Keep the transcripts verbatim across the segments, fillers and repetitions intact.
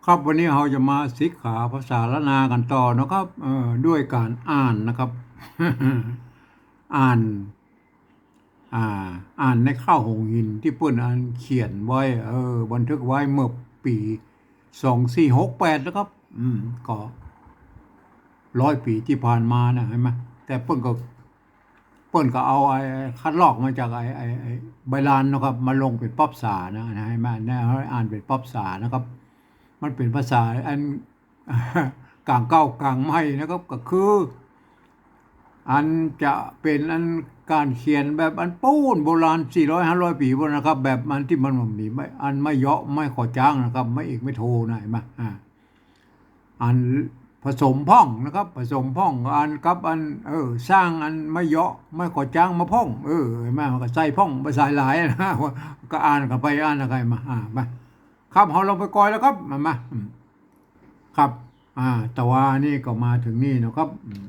ครับ วันนี้เฮาจะมาศึกษาภาษาล้านนากั๋นต่อนะครับ เอ่อ ด้วยก๋านอ่านนะครับ อ่าน อ่า อ่านในข้าวหงส์หินตี้เปิ้นอันเขียนไว้ เออ บันทึกไว้เมื่อปี๋สองสี่หกแปดนะครับ อืม ก็ร้อยปี๋ตี้ผ่านมานะ หันก่อ แต่เปิ้นก็ เปิ้นก็เอาไอ้คัดลอกมาจากไอ้ ไอ้ ไอ้ใบลานนะครับ มาลงเป๋นป๊อปสานะ หันก่อ นะ อ่านเป๋นป๊อปสานะครับ มันเป๋นภาษาอัน ก๋างเก่าก๋างใหม่นะครับ ก็คือ อันจะเป๋นอันก๋านเขียนแบบอันปู๊นโบราณสี่ร้อยห้าร้อยปี๋ปู๊นนะครับ แบบอันตี้มันบ่มีไม้ อันไม้เยาะไม้ขอจ๊างนะครับ ไม้เอกไม้โทนะ หันก่อ อ่า อันผสมพ่องนะครับ ผสมพ่องอันกับอัน เออ สร้างอันไม้เยาะไม้ขอจ๊างมาพ่อง เออ หันก่อ มันก็ใส่พ่องบ่ใส่หลายนะ ก็อ่านกั๋นไปอ่านกั๋นมา อ่า มา ครับ เฮาลองไปก่อยแล้วครับ มา มา อืม ครับ อ่า ตะวานี่ก็มาเถิงนี่นะครับ อืม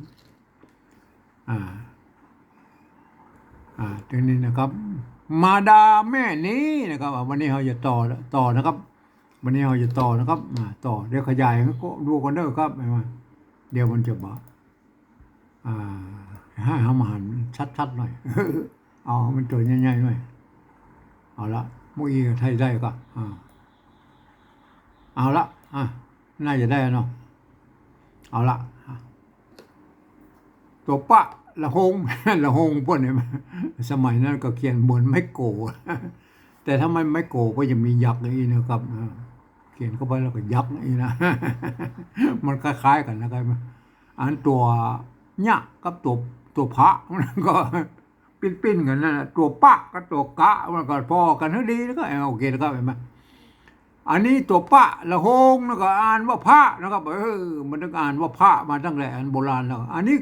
อ่า อ่า เถิงนี่นะครับ มาดาแม่นี้นะครับ อ่า วันนี้เฮาจะต่อ ต่อนะครับ วันนี้เฮาจะต่อนะครับ อ่า ต่อ เดี๋ยวขยายให้ดูก่อนเด้อครับ หันก่อ เดี๋ยวมันจะบ่ อ่า หื้อ หื้อมันหันชัดๆ หน่อย เอามันตั๋วใหญ่ๆ หน่อย เอาละ มุ้ยก็ไทยได้ก็ อ่า เอาละ อ่ะ น่าจะได้เนาะ เอาละ อ่ะ ตั๋วปะ ละหง ละหงเปิ้นเนี่ย สมัยนั้นก็เขียนเหมือนไม้โก แต่ถ้าไม่ไม้โกก็จะมียักษ์อย่างนี้นะครับ อ่า เขียนเข้าไปแล้วก็ยักษ์อย่างนี้นะ มันคล้ายๆ กั๋นนะครับ อันตั๋วเนี้ยกับตั๋ว ตั๋วพะ มันก็ปิ้นๆ กั๋นนั่นแหละ ตั๋วปะกับตั๋วกะ มันก็ผ่อกั๋นหื้อดีแล้วก็ เออ โอเคแล้วก็ หันก่อ อันนี้ตั๋วปะ ละหง แล้วก็อ่านว่าพะนะครับ เออ มันต้องอ่านว่าพะมาตั้งแต่อันโบราณแล้ว อันนี้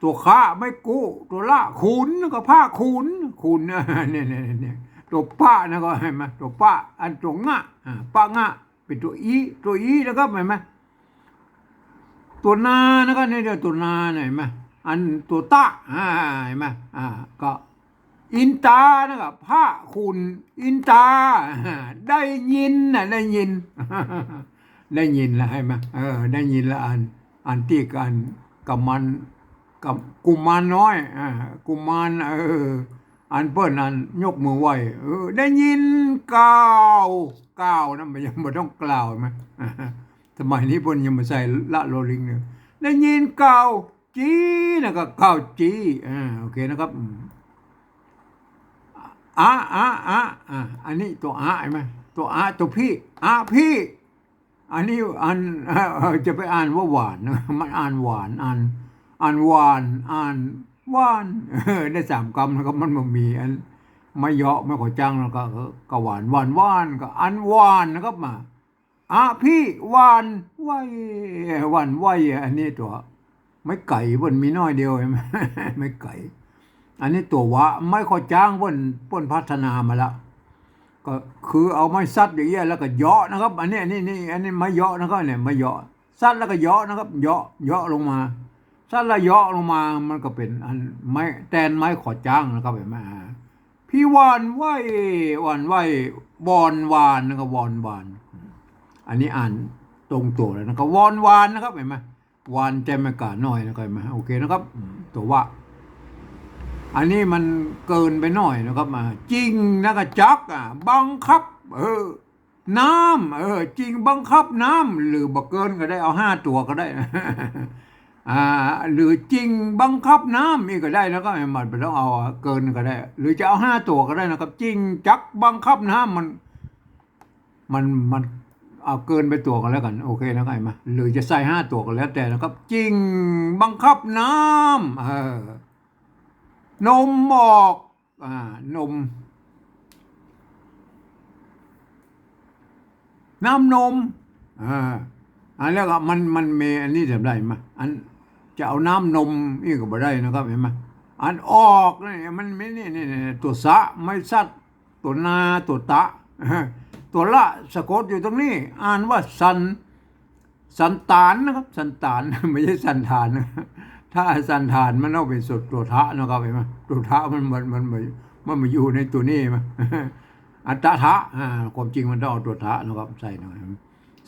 ตั๋วคะ ไม้กุ ตั๋วละ ขุน แล้วก็ผ้าขุน ขุน เนี่ย เนี่ย เนี่ย ตั๋วปะนะก็หันก่อ ตั๋วปะ อันตั๋วงะ อ่า ปะงะ เป๋นตั๋วอี ตั๋วอีนะครับ หันก่อ ตั๋วนานะครับ เนี่ย ตั๋วนาเนี่ย หันก่อ อันตั๋วตะ อ่า หันก่อ อ่า ก็ อินตานะครับ ผ้าขุน อินตา ได้ยินนะ ได้ยิน ได้ยินแล้ว หันก่อ เออ ได้ยินแล้ว อัน อันตี้อันกุมาร กับกุมารน้อย อ่า กุมาร เออ อันเปิ้นอันยกมือไหว้ เออ ได้ยินกล่าว กล่าวนะ มันยังบ่ต้องกล่าว หันก่อ สมัยนี้เปิ้นยังบ่ใส่ละลอลิงเนี่ย ได้ยินกล่าว จี้นะก็กล่าวจี้ อ่า โอเคนะครับ อืม อะ อะ อะ อ่ะ อันนี้ตั๋วอะ หันก่อ ตั๋วอะ ตั๋วพี้ อะพี้ อันนี้อัน เอ่อ จะไปอ่านว่าหวานนะ มันอ่านหวาน อ่าน อ่านหวาน อ่านหวาน เออ ได้สามกำนะครับ มันบ่มีอันไม้เยาะไม้ขอจ๊างแล้วก็ เออ ก็หวาน หวาน หวาน ก็อันหวานนะครับ มา อะพี้หวั่นไหว หวั่นไหว อันนี้ตั๋ว ไม้ไก๋เปิ้นมีน้อยเดียว หันก่อ ไม้ไก๋ อันนี้ตั๋ววะ ไม้ขอจ๊างเปิ้น เปิ้นพัฒนามาละ ก็คือเอาไม้สัดอย่างเงี้ยแล้วก็เยาะนะครับ อันนี้ อันนี้ นี่ อันนี้ไม้เยาะนะครับ เนี่ย ไม้เยาะ สัดแล้วก็เยาะนะครับ เยาะ เยาะลงมา สัดแล้วเยาะลงมา มันก็เป๋นอันไม้ แตนไม้ขอจ๊างนะครับ หันก่อ อ่า พี้หวั่นไหว หวั่นไหว วอนวานนะครับ วอนวาน อันนี้อ่านตรงตั๋วแล้วนะครับ วอนวานนะครับ หันก่อ วานแจ่มแม่กาน้อยนะครับ หันก่อ โอเคนะครับ อืม ตั๋ววะ อันนี้มันเกินไปหน่อยนะครับ อ่า จิ่งนะก็จัก อ่า บังคับ เออ น้ำ เออ จิ่งบังคับน้ำ หรือบ่เกินก็ได้ เอาห้าตั๋วก็ได้ อ่า หรือจิ่งบังคับน้ำนี่ก็ได้นะครับ มันบ่ต้องเอาเกินก็ได้ หรือจะเอาห้าตั๋วก็ได้นะครับ จิ่งจักบังคับน้ำ มัน มัน มัน เอาเกินไปตั๋วก็แล้วกั๋น โอเคนะครับ หันก่อ หรือจะใส่ห้าตั๋วก็แล้วแต่นะครับ จิ่งบังคับน้ำ เออ นมออก อ่า นม น้ำนม อ่า อันแล้วก็มัน มันมีอันนี้จำได้ไหม อันจะเอาน้ำนมนี่ก็บ่ได้นะครับ หันก่อ อันออกนี่มันมีนี่ นี่ นี่ ตั๋วสะ ไม้สัด ตั๋วนา ตั๋วตะ ตั๋วละสะกดอยู่ตรงนี้ อ่านว่าสัน สันตานนะครับ สันตาน ไม่ใช่สันฐานนะ ถ้าสันฐานมันต้องเป๋นสุดตั๋วทะนะครับ หันก่อ ตั๋วทะมัน มัน มัน มัน มันมาอยู่ในตั๋วนี้มา อัตถะ อ่า ความจริงมันต้องเอาตั๋วทะนะครับ ใส่หน่อย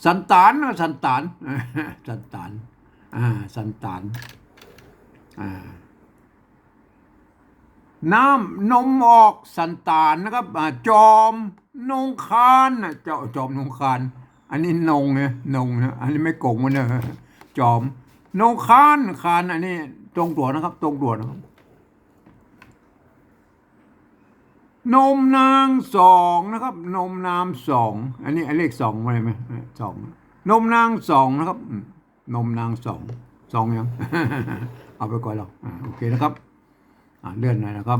สันตานนะ สันตาน สันตาน อ่า สันตาน อ่า น้ำนมออกสันตานนะครับ อ่า จอมนงคานนะ เจ้า จอมนงคาน อันนี้นงนะ นงนะ อันนี้ไม่โกงมันนะ จอมนงคาน คาน อันนี้ตรงตั๋วนะครับ ตรงตั๋วนะครับ นมนางสองนะครับ นมนางสอง อันนี้ อันเลขสองมาเลยไหม สอง นมนางสองนะครับ อืม นมนางสอง สองยัง เอาไปก่อนหรอก อ่า โอเคนะครับ อ่า เลื่อนหน่อยนะครับ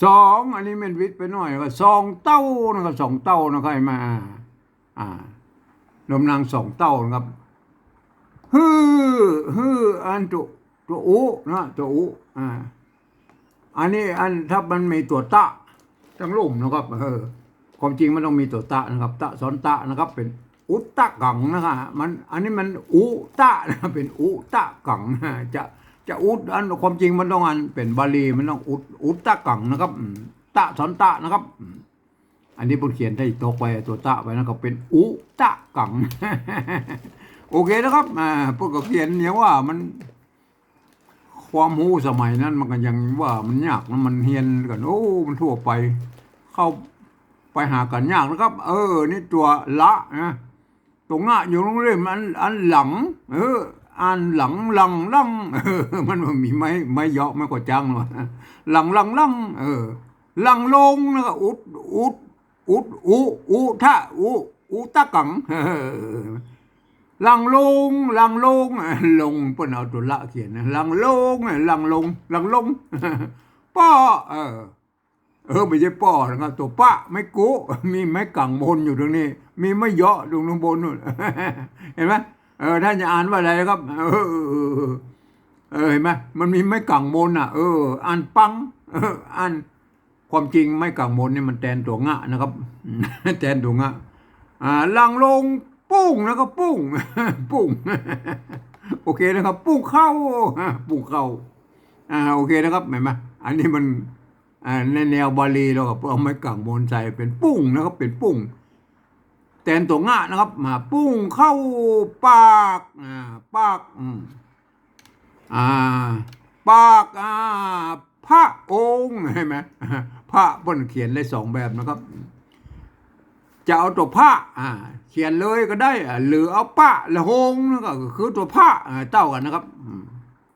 สอง อันนี้แม่นวิทย์ไปหน่อย ก็สองเต้านะครับ สองเต้านะครับ เห็นไหม อ่า อ่า นมนางสองเต้านะครับ หื้อ หื้อ อันตั๋ว ตั๋วอุนะ ตั๋วอุ อ่า อันนี้อันถ้ามันมีตั๋วตะตังลุ่มนะครับ เออ ความจริงมันต้องมีตั๋วตะนะครับ ตะซ้อนตะนะครับ เป็นอุตตะกังนะครับ มัน อันนี้มันอุตะนะ เป็นอุตะกัง จะ จะอุต อัน ความจริงมันต้องอันเป็นบาลี มันต้องอุต อุตตะกังนะครับ อืม ตะซ้อนตะนะครับ อืม อันนี้เปิ้นเขียนใต้ตกไป ตั๋วตะไปนะ ก็เป็นอุตะกัง โอเคนะครับ อ่า เปิ้นก็เขียนอย่างว่ามัน ความฮู้สมัยนั้นมันก็ยังว่ามันยากนะ มันเฮียนกั๋น โอ้ มันทั่วไป เข้าไปหากั๋นยากนะครับ เออ นี่ตั๋วละนะ ตั๋วงะอยู่โฮงเล่มอัน อันหลัง เออ อ่านหลัง หลัง หลัง เออ มันบ่มีไม้ ไม้เหยาะ ไม้กระจังหรอก หลัง หลัง หลัง เออ หลังลง แล้วก็อุด อุด อุด อุ อุทะ อุ อุตะกัง เออ หลังลง หลังลง ลง เปิ้นเอาตั๋วละเขียนนะ หลังลง หลังลง หลังลง ป้อ เออ เออ ไม่ใช่ป้อนะครับ ตั๋วปะ ไม้กุ มีไม้กังมนอยู่ตรงนี้ มีไม้เหยาะตรงข้างบนนู่น เห็นไหม เออ ท่านจะอ่านว่าอะไรนะครับ เออ เออ เออ เออ เห็นไหม มันมีไม้กังมนอ่ะ เออ อ่านปัง เออ อ่าน ความจริงไม้กังมนนี่มันแตนตั๋วงะนะครับ แตนตั๋วงะ อ่า หลังลง ปุ้ง แล้วก็ปุ้ง ปุ้ง โอเคนะครับ ปุ้งเข้า ปุ้งเข้า อ่า โอเคนะครับ เห็นไหม อันนี้มัน อ่า ในแนวบาลี แล้วก็เอาไม้กังมนใส่เป็นปุ้งนะครับ เป็นปุ้ง แตนตั๋วงะนะครับ มาปุ้งเข้าปาก อ่า ปาก อืม อ่า ปาก อ่า พระองค์ เห็นไหม พระเปิ้นเขียนได้สองแบบนะครับ จะเอาตั๋วพระ อ่า เขียนเลยก็ได้ อ่า หรือเอาปะและหง นั่นก็คือตั๋วพระ อ่า เต้ากั๋นนะครับ อืม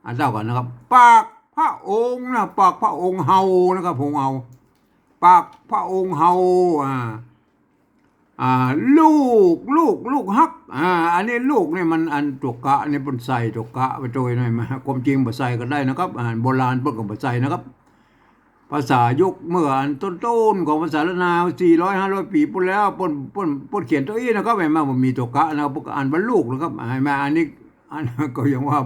อ่า เต้ากั๋นนะครับ ปากพระองค์นะ ปากพระองค์เฮานะครับ หงเฮา ปากพระองค์เฮา อ่า อ่า ลูก ลูก ลูกฮัก อ่า อันนี้ลูกนี่มันอันตั๋วกะนี่เปิ้นใส่ตั๋วกะไปโตยหน่อยมา ความจริงบ่ใส่ก็ได้นะครับ อ่า โบราณเปิ้นก็บ่ใส่นะครับ ภาษายุคเมื่ออันต้นๆ ของภาษาล้านนา สี่ร้อย ห้าร้อย ปี๋ปู้นแล้ว เปิ้น เปิ้น เปิ้นเขียนตั๋วอี้นะครับ เห็นไหม บ่มีตั๋วกะนะครับ เปิ้นก็อ่านว่าลูกนะครับ เห็นไหม อันนี้ อัน ก็ยังว่า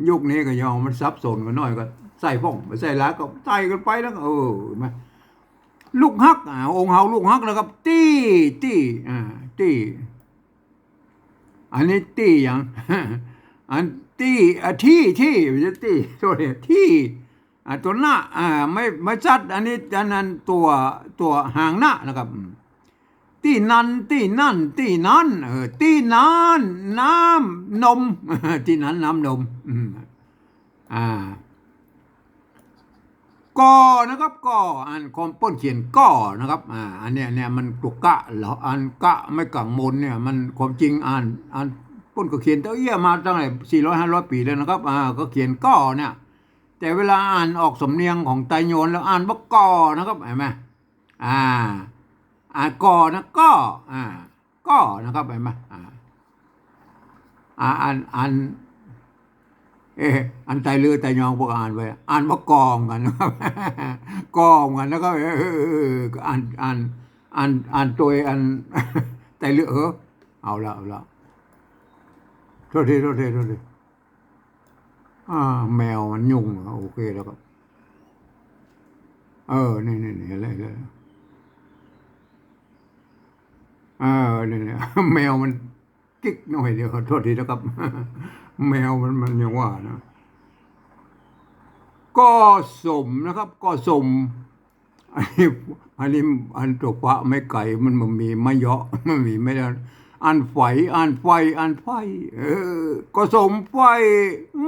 ยุคนี้ก็ยังมันสับสนกั๋นหน่อย ก็ใส่พ่อง บ่ใส่หลายก็ใส่กั๋นไปแล้วก็ เออ เห็นไหม ลูกฮัก อ่า องค์เฮาลูกฮักนะครับ ตี้ ตี้ อ่า ตี้ อันนี้ตี้หยัง อันตี้ อ่ะ ที่ ที่ ไม่ใช่ตี้ โทษที ที่ อ่า ตั๋วนะ อ่า ไม้ ไม้จัด อันนี้ อันนั้นตั๋ว ตั๋วหางนะนะครับ อืม ตี้นั้น ตี้นั่น ตี้นั้น เออ ตี้นั้น น้ำนม ตี้นั้น น้ำนม อืม อ่า ก่อนะครับ ก่อ อันคอมเปิ้นเขียนก่อนะครับ อ่า อันเนี้ย เนี่ยมันตั๋วกะเหรอ อันกะไม้กังมนเนี่ย มันความจริงอ่าน อ่านเปิ้นก็เขียนเต้าอี้มาตั้งแต่สี่ร้อย ห้าร้อย ปี๋แล้วนะครับ อ่า ก็เขียนก่อเนี่ย แต่เวลาอ่านออกสำเนียงของไตยวนแล้วอ่านว่าก่อนะครับ เห็นไหม อ่า อ่า ก่อนะ ก่อ อ่า ก่อนะครับ เห็นไหม อ่า อ่า อัน อัน เอ๊ะ อันไตลือไตยองพวกอ่านไป อ่านว่ากองกันนะครับ กองกันนะครับ เออ เออ เออ อ่าน อ่าน อ่าน อ่านโตยอัน ไตลือ เออ เอาละ เอาละ โทษที โทษที โทษที อ่า แมวมันยุ่งเหรอ โอเคแล้วครับ เออ นี่ นี่ นี่ เห็นแล้ว เห็นแล้ว เออ นี่ นี่ แมวมัน กิกน้อยเดียว โทษทีนะครับ แมวมัน มันยังว่านะ ก็สมนะครับ ก็สม อันนี้ อันนี้ อันตั๋วปะไม้ไก๋ มัน มันมีไม้เยาะ มันมีไม้เยาะ อันไฝ อันไฝ อันไฝ เออ ก็สมไฝ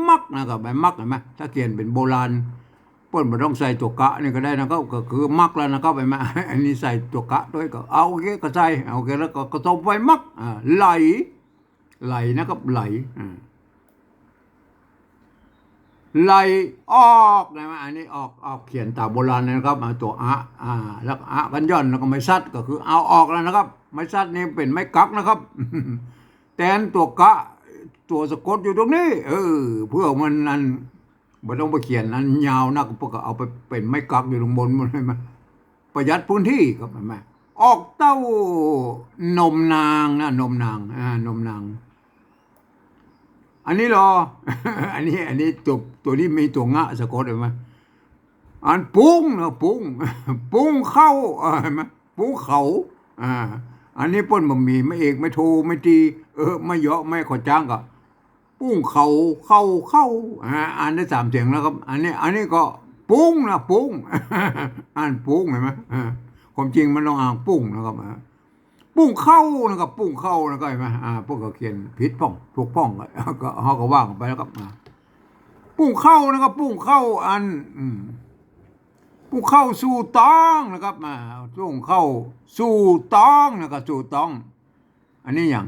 มักนะครับ ไอ้มัก เห็นไหม ถ้าเขียนเป๋นโบราณ เปิ้นบ่ต้องใส่ตั๋วกะนี่ก็ได้นะครับ ก็คือมักแล้วนะครับ เห็นไหม อันนี้ใส่ตั๋วกะด้วยก็ เอา โอเค ก็ใส่ โอเค แล้วก็ ก็สมไฝมัก อ่า ไหล ไหลนะครับ ไหล อ่า ไหลออกนะ อันนี้ออก ออกเขียนต๋ามโบราณนะครับ เอาตั๋วอะ อ่า แล้วก็อะกั๋นหย่อน แล้วก็ไม้สัด ก็คือเอาออกแล้วนะครับ ไม้สัดนี่เป๋นไม้กั๊กนะครับ แตนตั๋วกะ ตั๋วสะกดอยู่ตรงนี้ เออ เปื้อมันอัน บ่ต้องไปเขียนอันยาวนัก เปิ้นก็เอาไปเป๋นไม้กั๊กอยู่ตรงบนหมดเลย มันประหยัดพื้นที่ครับ เห็นไหม ออกเต้า นมนางนะ นมนาง อ่า นมนาง อันนี้ลอ อันนี้ อันนี้ตั๋ว ตั๋วนี้มีตั๋วงะสะกด เห็นไหม อันปุ้งนะ ปุ้ง ปุ้งเข้า เออ เห็นไหม ปุ้งเขา อ่า อันนี้เปิ้นบ่มีไม้เอก ไม้โท ไม้ตรี เออ ไม้เยาะ ไม้ขอจ้างก็ ปุ้งเขา เข้า เข้า อ่า อ่านได้สามเสียงนะครับ อันนี้ อันนี้ก็ปุ้งนะ ปุ้ง อ่านปุ้ง เห็นไหม อ่า ความจริงมันต้องอ่านปุ้งนะครับ อ่า ปุ้งเข้านะครับ ปุ้งเข้านะครับ เห็นไหม อ่า เปิ้นก็เขียนผิดพ่อง ถูกพ่อง ก็ ก็ เฮาก็ว่ากั๋นไปนะครับ อ่า ปุ้งเข้านะครับ ปุ้งเข้า อัน อืม ปุ้งเข้าสู่ต๊องนะครับ อ่า ปุ้งเข้าสู่ต๊องนะครับ สู่ต๊อง อันนี้หยัง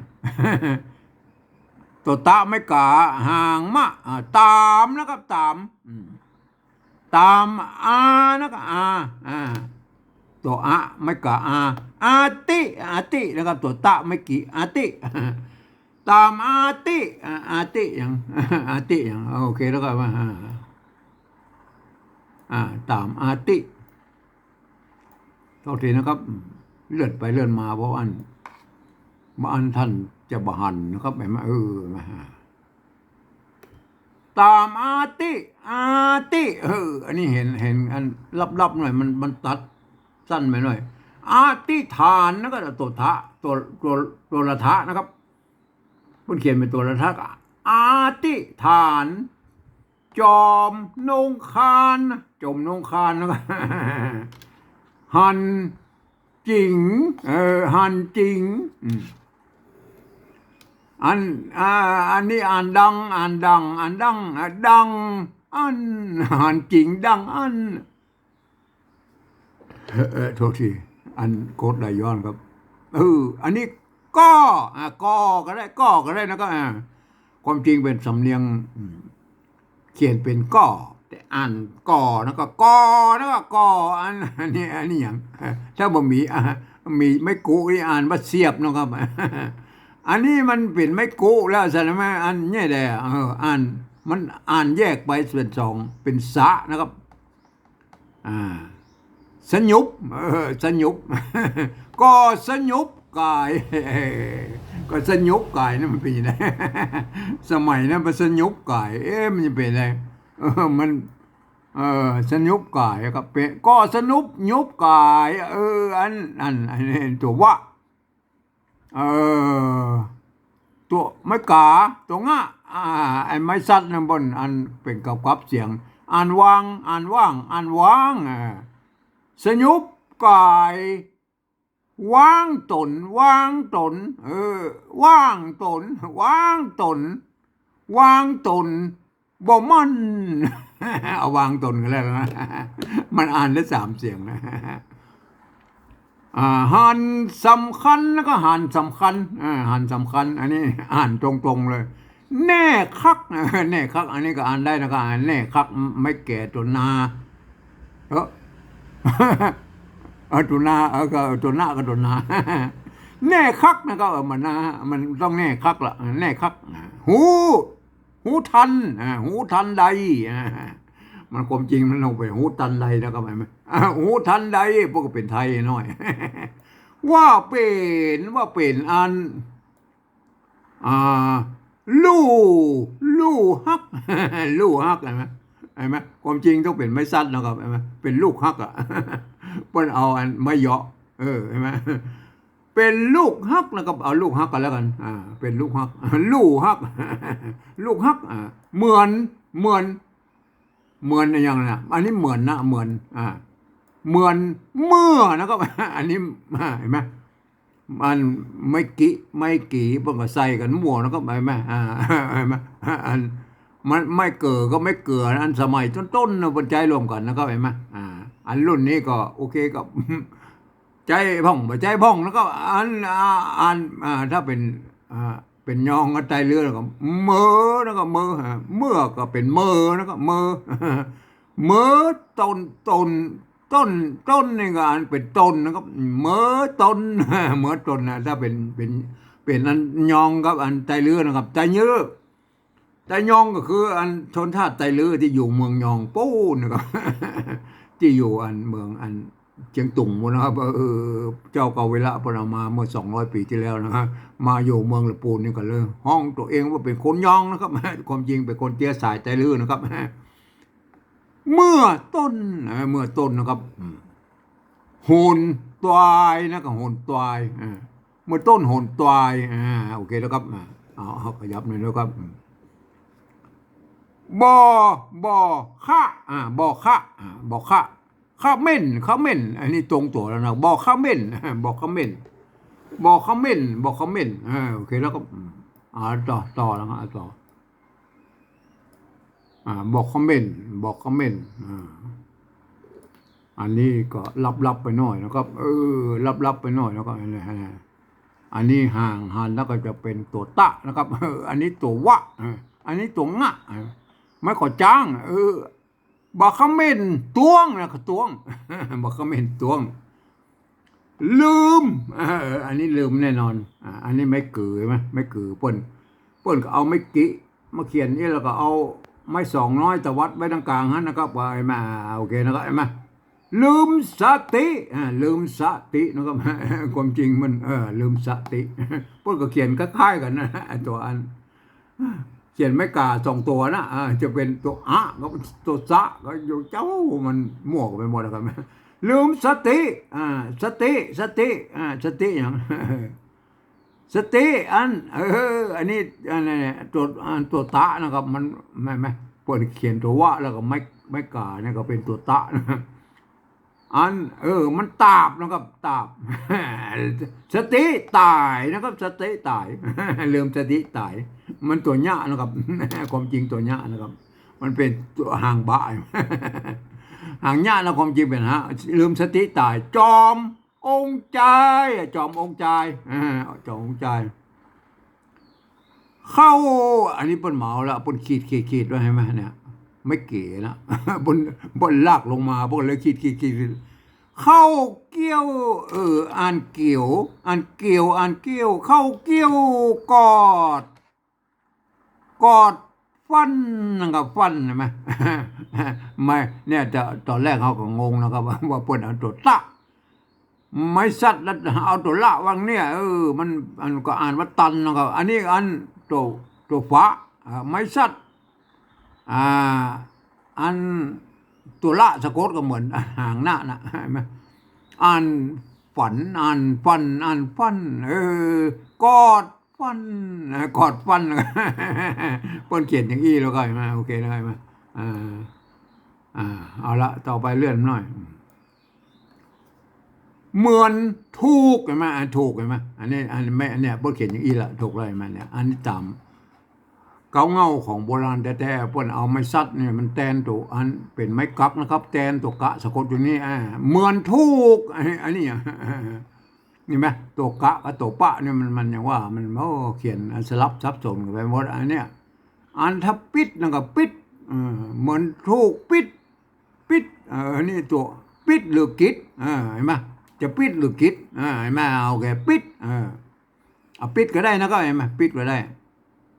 ตั๋วตะไม้ก๋า หางมะ อ่า ต๋ามนะครับ ต๋าม อืม ต๋าม อา นะครับ อา อ่า ตั๋วอะไม้ก๋า อา อาติ อาตินะครับ ตั๋วตะไม้กี่ อาติ ต๋ามอาติ อ่า อาติหยัง อาติหยัง โอเค แล้วก็มา อ่า อ่า ต๋ามอาติ โทษทีนะครับ เลื่อนไปเลื่อนมา เพราะอัน บ่อั้นต้านจะบ่หันนะครับ เห็นไหม เออ มา ต๋ามอาติ อาติ เออ อันนี้เห็น เห็นอันลับๆหน่อย มัน มันตัดสั้นไปหน่อย อธิษฐานนะครับ ตั๋วทะ ตั๋ว ตั๋ว ตั๋วละทะนะครับ เปิ้นเขียนเป๋นตั๋วละทะ อธิษฐาน จอมนงคาน จอมนงคานนะครับ หันจิ๋ง เออ หันจิ๋ง อืม อัน อ่า อันนี้อ่านดัง อ่านดัง อ่านดัง อ่า ดัง อั้น หันจิ๋งดังอั้น เออ เออ โทษที อันโกรธไหลย้อนครับ เออ อันนี้ก็ อ่ะ ก็ ก็ได้ ก็ ก็ได้นะ ก็ อ่ะ ความจริงเป๋นสำเนียง อืม เขียนเป๋นก็ แต่อ่านก่อนะ ก็ ก่อนะ ก็ ก่อ อัน อันนี้ อันนี้หยัง ถ้าบ่มี อ่ะ มีไม้กุนี่อ่านว่าเสียบนะครับ อันนี้มันเป๋นไม้กุแล้ว ใช่ไหม อันนี้แหละ เออ อ่าน มันอ่านแยกไปเป๋นสอง เป๋นสะนะครับ อ่า สยุบ เออ สยุบ ก็สยุบก๋าย ก็สยุบก๋ายนั้นมันเป๋นยังไง สมัยนั้นมันสยุบก๋าย เอ๊ะ มันจะเป๋นอะไร เออ มัน เออ สยุบก๋ายก็เป๋น ก็สยุบ ยุบก๋าย เออ อัน อัน อันนี้ตั๋ววะ เออ ตั๋วไม้ก๋า ตั๋วงะ อ่า ไอ้ไม้สัดนั้นบ่อน อันเป๋นกับกับเสียง อ่านวาง อ่านว่าง อ่านวาง อ่า สยุบก๋าย วางต๋น วางต๋น เออ วางต๋น วางต๋น วางต๋น บ่มั่น เอาวางต๋นก็แล้วนะ มันอ่านได้สามเสียงนะ อ่า หันสำคัญ แล้วก็หันสำคัญ อ่า หันสำคัญ อันนี้อ่านตรงๆเลย แน่คัก แน่คัก อันนี้ก็อ่านได้นะครับ อ่านแน่คัก ไม้แก่ตั๋วนา เออ เออ ตั๋วนา เออ ก็ตั๋วนา ก็ตั๋วนา แน่คักนะครับ เออ มันนะ มันต้องแน่คักละ แน่คัก ฮู้ ฮู้ตัน อ่า ฮู้ตันใด อ่า มันความจริงมันต้องเป๋นฮู้ตันใดนะครับ เห็นไหม อ่า ฮู้ตันใด พวกก็เป๋นไทยหน่อย ว่าเป๋น ว่าเป๋นอัน อ่า ลู่ ลู่ฮัก ลู่ฮัก เห็นไหม เห็นไหม ความจริงต้องเป๋นไม้สัดนะครับ เห็นไหม เป๋นลูกฮักอ่ะ เปิ้นเอาอันไม้เยาะ เออ เห็นไหม เป๋นลูกฮักนะครับ เอาลูกฮักก็แล้วกั๋น อ่า เป๋นลูกฮัก ลู่ฮัก ลูกฮัก อ่า เหมือน เหมือน เหมือนอะหยังนะ อันนี้เหมือนนะ เหมือน อ่า เหมือน เมื่อนะครับ อันนี้ อ่า หันก่อ อันไม้กี่ ไม้กี่เปิ้นก็ใส่กั๋นมั่วนะครับ หันก่อ อ่า หันก่อ อัน มัน ไม้เก๋อกับไม้เกลือ อันสมัยต้นๆ นะ เปิ้นใจ๊ร่วมกั๋นนะครับ หันก่อ อ่า อันรุ่นนี้ก็โอเคก็ ใจ๊พ่อง บ่ใจ๊พ่องนะครับ อัน อ่า อัน อ่า ถ้าเป๋น อ่า เป๋นยองก็ใต้ลือแล้วก็ เมอ นะครับ เมอ ฮะ เมื่อก็เป๋นเมอ นะครับ เมอ เมอต้น ต้น ต้น ต้นนี่ก็อันเป๋นต้นนะครับ เมอต้น เมอต้นนะ ถ้าเป๋น เป๋น เป๋นอันยองกับอันใต้ลือนะครับ ใต้ลือ ใต้ยองก็คืออันชนชาติใต้ลือตี้อยู่เมืองยองปู๊นนะครับ ตี้อยู่อันเมืองอันเจียงตุงปู๊นนะครับ เออ เจ้าเก่าวีระเปิ้นเอามาเมื่อสองร้อยปี๋ตี้แล้วนะครับ มาอยู่เมืองละปูนนี่ก็เลยฮ้องตั๋วเองว่าเป๋นคนยองนะครับ ความจริงเป๋นคนเจื้อสายใต้ลือนะครับ เมื่อต้น เอ่อ เมื่อต้นนะครับ อืม โหนตวายนะ ก็โหนตวาย อ่า เมื่อต้นโหนตวาย อ่า โอเคแล้วครับ อ่า เอา เอาขยับหน่อยนะครับ อืม บ่อ บ่อคะ อ่า บ่อคะ อ่า บ่อคะ คะเม่น คะเม่น อันนี้ตรงตั๋วแล้วนะ บ่อคะเม่น บ่อคะเม่น บ่อคะเม่น บ่อคะเม่น อ่า โอเคแล้วก็ อืม อ่า ต่อ ต่อแล้วครับ อ่า ต่อ อ่า บ่อคะเม่น บ่อคะเม่น อ่า อันนี้ก็ลับๆ ไปหน่อยนะครับ เออ ลับๆ ไปหน่อยนะครับ อันนี้ อันนี้ห่างหันแล้วก็จะเป๋นตั๋วตะนะครับ เออ อันนี้ตั๋ววะ เออ อันนี้ตั๋วงะ เออ ไม้ก่อจ๊าง เออ บ่อคะเม่นตวงนะ คะตวง บ่อคะเม่นตวง ลืม เออ อันนี้ลืมแน่นอน อ่า อันนี้ไม้เก๋อ หันก่อ ไม้เก๋อ เปิ้น เปิ้นก็เอาไม้กี่มาเขียนนี่ แล้วก็เอาไม้สองน้อยตวัดไว้ตรงก๋างหั้นนะครับ ว่าไอ้มา โอเคนะครับ หันก่อ ลืมสติ อ่า ลืมสตินะครับ ความจริงมัน เออ ลืมสติ เปิ้นก็เขียนคล้ายๆ กั๋นนะ ตั๋วอัน เขียนไม้ก๋าสองตั๋วนะ อ่า จะเป๋นตั๋วอะกับตั๋วสะ ก็อยู่เจ้า มันมั่วกั๋นไปหมดแล้วครับ ลืมสติ อ่า สติ สติ อ่า สติหยัง สติ อัน เออ อันนี้ อันนี้ ตั๋ว อันตั๋วตะนะครับ มัน แม่น แม่น เปิ้นเขียนตั๋ววะ แล้วก็ไม้ ไม้ก๋าเนี่ยก็เป๋นตั๋วตะนะ อัน เออ มันตาบนะครับ ตาบ สติต๋ายนะครับ สติต๋าย ลืมสติต๋าย มันตั๋วเยียะนะครับ ความจริงตั๋วเยียะนะครับ มันเป๋นตั๋วหางบะ หางเยียะนะ ความจริงเป๋นหาง ลืมสติต๋าย จอมองค์จาย จอมองค์จาย อ่า จอมองค์จาย เข้า อันนี้เปิ้นเหมาแล้ว เปิ้นขีด ขีด ขีดไว้ หันก่อ เนี่ย ไม้เก๋อนะ เปิ้น เปิ้นลากลงมา เปิ้นเลยขีด ขีด ขีด ขีด เข้าเกี้ยว เออ อ่านเกี่ยว อ่านเกี่ยว อ่านเกี้ยว เข้าเกี้ยวกอด กอดฟัน นั่นก็ฟัน หันก่อ ไม้ เนี่ย ต๋อน ต๋อนแรกเฮาก็งงนะครับ ว่า ว่าเปิ้นเอาตั๋วตะ ไม้สัตว์แล้วเอาตั๋วละวางเนี่ย เออ มัน มันก็อ่านว่าตันนะครับ อันนี้อันตั๋ว ตั๋วฝะ อ่า ไม้สัตว์ อ่า อันตั๋วละสะกดก็เหมือนหางนะนะ หันก่อ อ่านฝัน อ่านฟัน อ่านฟัน เออ กอดฟัน อ่า กอดฟัน เปิ้นเขียนอย่างอี้แล้วก็ หันก่อ โอเคแล้ว หันก่อ อ่า อ่า เอาละ ต่อไปเลื่อนหน่อย เหมือนถูก หันก่อ อ่า ถูก หันก่อ อันนี้ อันไม่ อันเนี้ย เปิ้นเขียนอย่างอี้ละ ถูกแล้ว หันก่อ เนี่ย อันนี้ต๋ามเก๊าเง่าของโบราณแต๊ๆ เปิ้นเอาไม้สัตว์เนี่ย มันแตนตั๋วอันเป๋นไม้กั๊กนะครับ แตนตั๋วกะสะกดอยู่นี่ อ่า เหมือนถูก อันนี้ อันนี้ อ่ะ หันก่อ ตั๋วกะกับตั๋วปะเนี่ย มัน มันอย่างว่า มัน โอ้ เขียนสลับสับสนกั๋นไปหมด อันเนี้ย อันถ้าปิ๊ดนั่นก็ปิ๊ด เออ เหมือนถูกปิ๊ด ปิ๊ด เออ อันนี้ตั๋วปิ๊ดหรือกิด เออ หันก่อ จะปิ๊ดหรือกิด เออ หันก่อ โอเค ปิ๊ด เออ เอาปิ๊ดก็ได้นะครับ หันก่อ ปิ๊ดก็ได้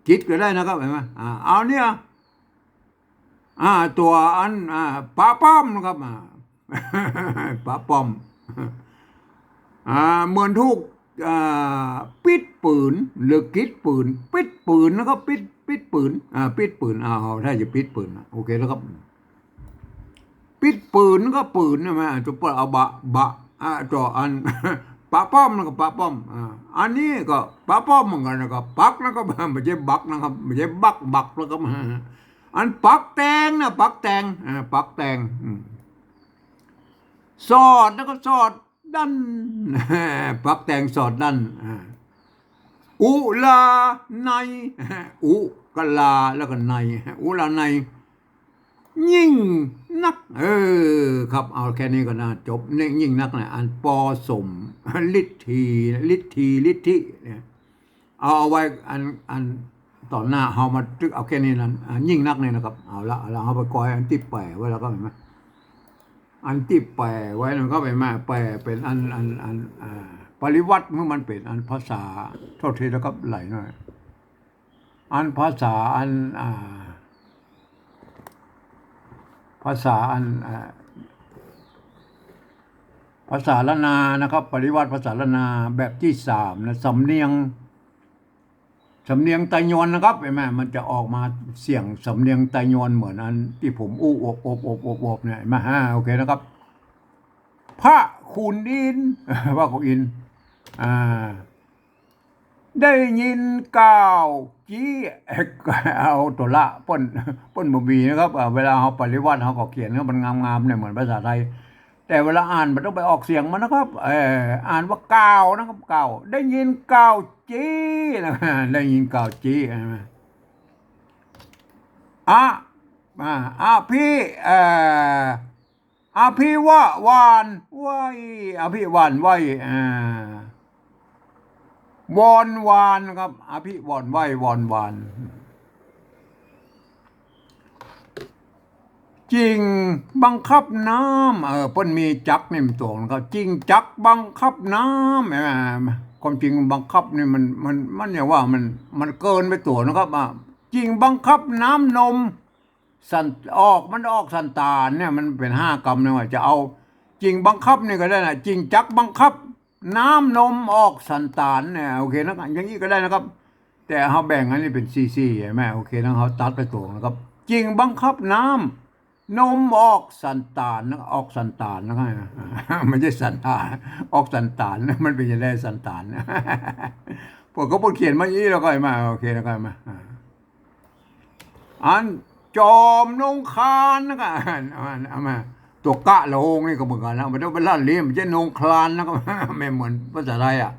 กิดก็ได้นะครับ หันก่อ อ่า เอาเนี่ย อ่า ตั๋วอัน อ่า ปะป้อมนะครับ อ่า ปะป้อม อ่า เหมือนถูก อ่า ปิ๊ดปืน หรือกิดปืน ปิ๊ดปืนนะครับ ปิ๊ด ปิ๊ดปืน อ่า ปิ๊ดปืน อ่า เอา ถ้าจะปิ๊ดปืนนะ โอเคแล้วครับ ปิ๊ดปืนก็ปืนใช่ไหม ตั๋วเปิ้นเอาบะ บะ อ่า ตั๋วอัน ปะป้อมแล้วก็ปะป้อม อ่า อันนี้ก็ปะป้อมเหมือนกั๋นนะครับ ปักนะครับ บ่ใจ้บักนะครับ บ่ใจ้บัก บักนะครับ อันปักแตงนะ ปักแตง อ่า ปักแตง อืม สอดนะครับ สอดดั้น ปักแตงสอดดั้น อ่า อุรานัย อุ กะลา แล้วก็นัย อุรานัย ยิ่งนัก เออ ครับ เอาแค่นี้ก่อนนะ จบ นี่ยิ่งนักนะ อันปอสม ฤทธี ฤทธี ฤทธิเนี่ย เอา เอาไว้อัน อันต่อหน้าเฮามาตึก เอาแค่นี้นั้น อ่า ยิ่งนักเนี่ยนะครับ เอาละ เอาละ เฮาไปกอยอันตี้แป๋ไว้แล้วก็เห็นไหม อันตี้แป๋ไว้นะครับ เห็นไหม แป๋เป๋นอัน อัน อัน อ่า ปริวรรต เมื่อมันเป๋นอันภาษา โทษทีนะครับ ไหลหน่อย อันภาษาอัน อ่า ภาษาอัน อ่า ภาษาล้านนานะครับ ปริวรรตภาษาล้านนาแบบตี้สามนะ สำเนียง สำเนียงไตยวนนะครับ เห็นไหม มันจะออกมาเสียงสำเนียงไตยวนเหมือนอันตี้ผมอู้อบอบอบอบอบเนี่ย เห็นไหม อ่า โอเคนะครับ พระขุนอินทร์ พระขุนอินทร์ อ่า ได้ยินก่าวจี๊ เอาตั๋วละ เปิ้น เปิ้นบ่มีนะครับ อ่า เวลาเฮาปริวรรตเฮาก็เขียนให้มันงามๆ เนี่ย เหมือนภาษาไทย แต่เวลาอ่านมันต้องไปออกเสียงมันนะครับ เอ่อ อ่านว่าก่าวนะครับ ก่าว ได้ยินก่าวจี๊นะ ได้ยินก่าวจี๊นะ อะ อ่า อภิ เอ่อ อภิวะหว่านไหว้ อภิหว่านไหว้ อ่า วอนหว่านครับ อภิวอนไหว้ วอนหว่าน จิ่งบังคับน้ำ เออ เปิ้นมีจักรนี่มันตวงนะครับ จิ่งจักรบังคับน้ำ เห็นไหม ความจริงบังคับนี่มัน มัน มันอย่างว่ามัน มันเกินไปตั๋วนะครับ อ่ะ จิ่งบังคับน้ำนม สัน ออก มันออกสันตานเนี่ย มันเป๋นห้ากำเนี่ย ว่าจะเอาจิ่งบังคับนี่ก็ได้นะ จิ่งจักรบังคับ น้ำนมออกสันตานเนี่ย โอเคนะครับ อย่างนี้ก็ได้นะครับ แต่เฮาแบ่งอันนี้เป๋นสี่สี่ เห็นไหม โอเคนะ เฮาตัดไปตั๋วนะครับ จิ่งบังคับน้ำนมออกสันตานนะ ออกสันตานนะครับ ไม่ใช่สันตาน ออกสันตาน มันเป๋นจะได้สันตาน พวกเขาเปิ้นเขียนมาอี้แล้วก็มา โอเคแล้วก็มา อ่า อันจอมนงคานนะก็ อ่าน อ่าน เอามา ตั๋วกะละหงนี่ก็เหมือนกั๋นนะ มันต้องเป๋นละเลียม บ่ใจ้นงคลานนะก็ ไม่เหมือนภาษาไทยอ่ะ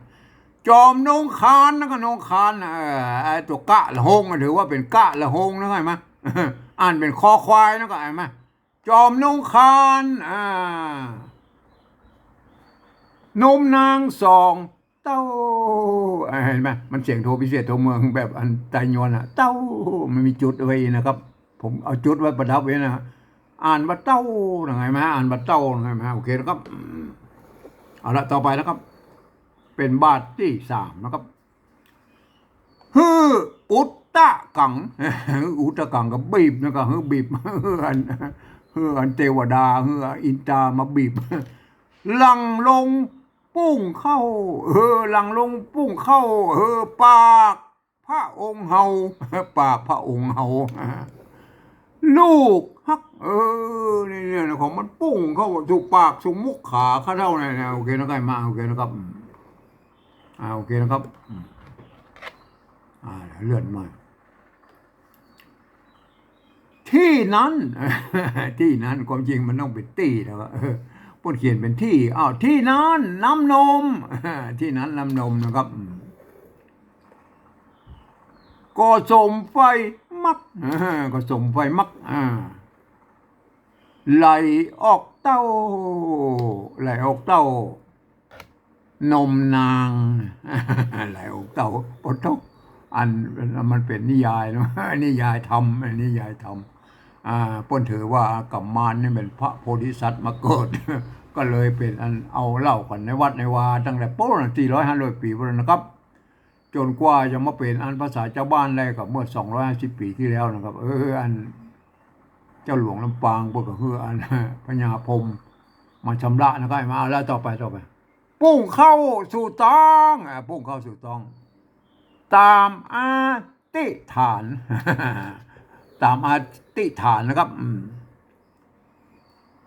จอมนงคานนะก็นงคานนะ เออ ไอ้ตั๋วกะละหงอะ ถือว่าเป๋นกะละหงนะ เห็นไหม อ่านเป๋นคอควายนะก็ เห็นไหม จอมนงคาน อ่า นมนางสองเต้า อ่า เห็นไหม มันเสียงโทพิเศษโทเมืองแบบอันไตยวนอ่ะ เต้า มันมีจุดไว้นะครับ ผมเอาจุดไว้ประดับไว้นะ อ่านว่าเต้า นะ เห็นไหม อ่านว่าเต้า นะ เห็นไหม โอเคนะครับ อืม เอาละ ต่อไปนะครับ เป๋นบาทตี้สามนะครับ หื้ออุตตะกัง หื้ออุตตะกังก็บีบนะก็ หื้อบีบ หื้ออัน หื้ออันเตวดา หื้ออินตามาบีบ หลั่งลงปุ้งเข้า เออ หลั่งลงปุ้งเข้า เออ ปากพระองค์เฮา ปากพระองค์เฮา ลูกฮัก เออ นี่ เนี่ย ของมันปุ้งเข้าสู่ปากสู่มุขขาข้าเจ้าเนี่ยนะ โอเคนะครับ มา โอเคนะครับ อืม อ่า โอเคนะครับ อืม อ่า เลื่อนมา ตี้นั้น ตี้นั้น ความจริงมันต้องเป๋นตี้นะว่า เออ เปิ้นเขียนเป๋นตี้ อ้าว ตี้นั้น น้ำนม ตี้นั้น น้ำนมนะครับ อืม ก็สมไฟมัก อ่า ก็สมไฟมัก อ่า ไหลออกเต้า ไหลออกเต้า นมนาง ไหลออกเต้า ปะโถ อัน มันเป๋นนิยายเนาะ นิยายธรรม นิยายธรรม อ่า เปิ้นถือว่ากุมารนี่เป๋นพระโพธิสัตว์มาเกิด ก็เลยเป๋นอันเอาเล่ากั๋นในวัดในวา ตั้งแต่ปู๊น สี่ร้อยห้าร้อยปี๋ปู๊นนะครับ จ๋นกว่าจะมาเป๋นอันภาษาจาวบ้านได้ก็เมื่อ สองร้อยห้าสิบปี๋ตี้แล้วนะครับ เออ อันเจ้าหลวงลำปางเปิ้นก็หื้ออันพญาพรหมมาชำระนะครับ มา เอาละ ต่อไป ต่อไป ปุ้งเข้าสู่ต๊อง อ่า ปุ้งเข้าสู่ต๊อง ต๋ามอธิษฐาน ต๋ามอธิษฐานนะครับ อืม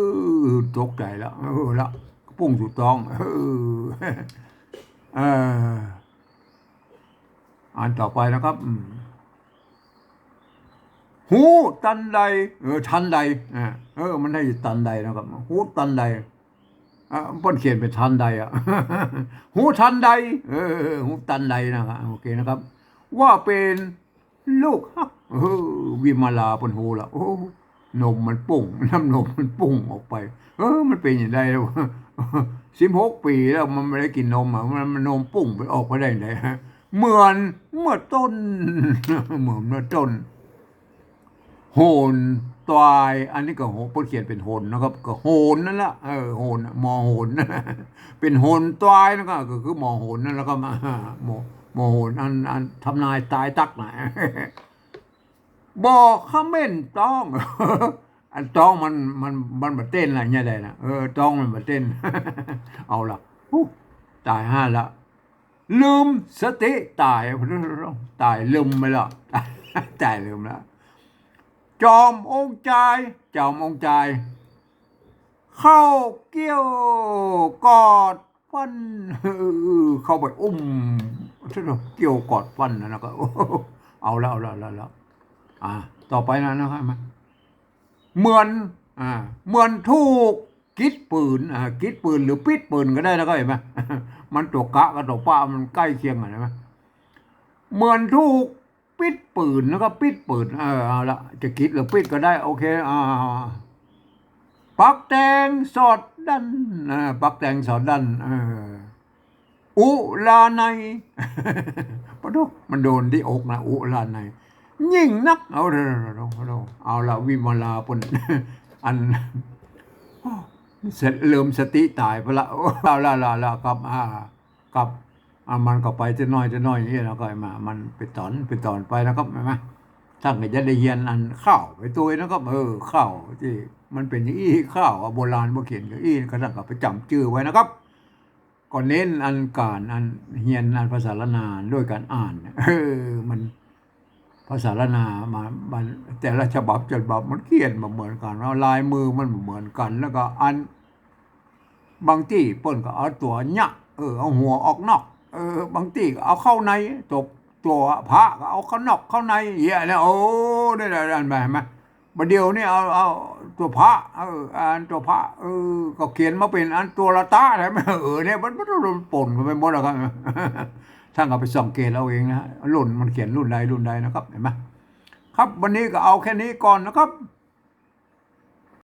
อ ตกใจ๋ละ เออ ละ ปุ้งสู่ต๊อง เออ เออ อันต่อไปนะครับ อืม ฮู้ตันใด เออ ทันใด อ่า เออ มันได้ตันใดนะครับ ฮู้ตันใด อ่ะ เปิ้นเขียนเป๋นทันใดอะ ฮู้ทันใด เออ ฮู้ตันใดนะครับ โอเคนะครับ ว่าเป๋นลูกฮัก เออ วิมาลาเปิ้นฮู้ละ โอ้ นมมันปุ้ง น้ำนมมันปุ้งออกไป เออ มันเป๋นจะใดแล้ว สิบหกปี๋แล้วมันบ่ได้กิ๋นนมอะ มัน มันนมปุ้งไปออกไปได้ไงฮะ เหมือนเมื่อต้น เหมือนเมื่อต้น โหนตวาย อันนี้ก็โห เปิ้นเขียนเป๋นหนนะครับ ก็โหนนั่นละ เออ โหนอะ มอโหน เป๋นหนตวายนะครับ ก็คือมอโหนนั่นแหละครับ มอ มอโหน อัน อันทำนายตายตั๊กนะ บ่เขม้นต๊อง อันต๊องมัน มัน มันบ่เต้นละเนี่ยใดนะ เออ ต๊องมันบ่เต้น เอาละ ฮู้ ต๋ายห่าละ ลืมสติต๋าย ต๋ายลืมไปละ ต๋ายลืมละ จอมองค์จาย จอมองค์จาย เข้าเกี่ยวกอดฟัน เออ เข้าไปอุ้ม เกี่ยวกอดฟันนะ แล้วก็ เอาละ เอาละ เอาละ เอาละ อ่า ต่อไปนะ นะครับ เหมือน อ่า เหมือนถูกกิดปืน อ่า กิดปืนหรือปิดปืนก็ได้นะ เข้าใจ๋ไหม มันตั๋วกะกับตั๋วปะมันใก้เคียงกั๋น ใจ๋ไหม เหมือนถูกปิดปืน แล้วก็ปิดปืน เออ เอาละ จะกิดหรือปิดก็ได้ โอเค อ่า ปักแตงสอดดั้น อ่า ปักแตงสอดดั้น เออ อุลาไนย ปะโถ มันโดนตี้อกนะ อุลาไนย ยิ่งนัก เอาเถอะ เอาละ วิมาลาเปิ้น อัน เสร็จ ลืมสติต๋ายไปละ เอาละ ละ ละ ครับ อ่า ครับ อ่า มันก็ไปตี้น้อยตี้น้อยอย่างนี้ แล้วก็มา มันเป๋นต๋อน เป๋นต๋อนไปนะครับ หันก่อ ต้านก็จะได้เฮียนอันข้าวไปตวยนะครับ เออ ข้าวตี้มันเป๋นอย่างอี้ ข้าวอะ โบราณบ่เขียนอย่างอี้ ก็ต้านก็ไปจ๋ำจื้อไว้นะครับ ก็เน้นอันก๋าน อันเฮียนอันภาษาล้านนาด้วยก๋านอ่าน เออ มัน ภาษาล้านนามา มัน แต่ละฉบับ ฉบับมันเขียนบ่เหมือนกั๋น แล้วลายมือมันบ่เหมือนกั๋น แล้วก็อัน บางตี้เปิ้นก็เอาตั๋วเยียะ เออ เอาหัวออกนอก เออ บางตี้ก็เอาเข้าใน ตั๋ว ตั๋วพระก็เอาเข้านอกเข้าใน เยียะเนี่ย โอ้ ได้ ได้ ได้ หันก่อ หันก่อ บ่าเดี่ยวนี้เอา เอาตั๋วพระ เออ อันตั๋วพระ เออ ก็เขียนมาเป๋นอันตั๋วละตะ ใจ๋ไหม เออ เนี่ย มัน มัน มันป๋นกั๋นไปหมดแล้วครับ ต้านก็ไปสังเกตเอาเองนะ รุ่นมันเขียนรุ่นใดรุ่นใดนะครับ หันก่อ ครับ วันนี้ก็เอาแค่นี้ก่อนนะครับ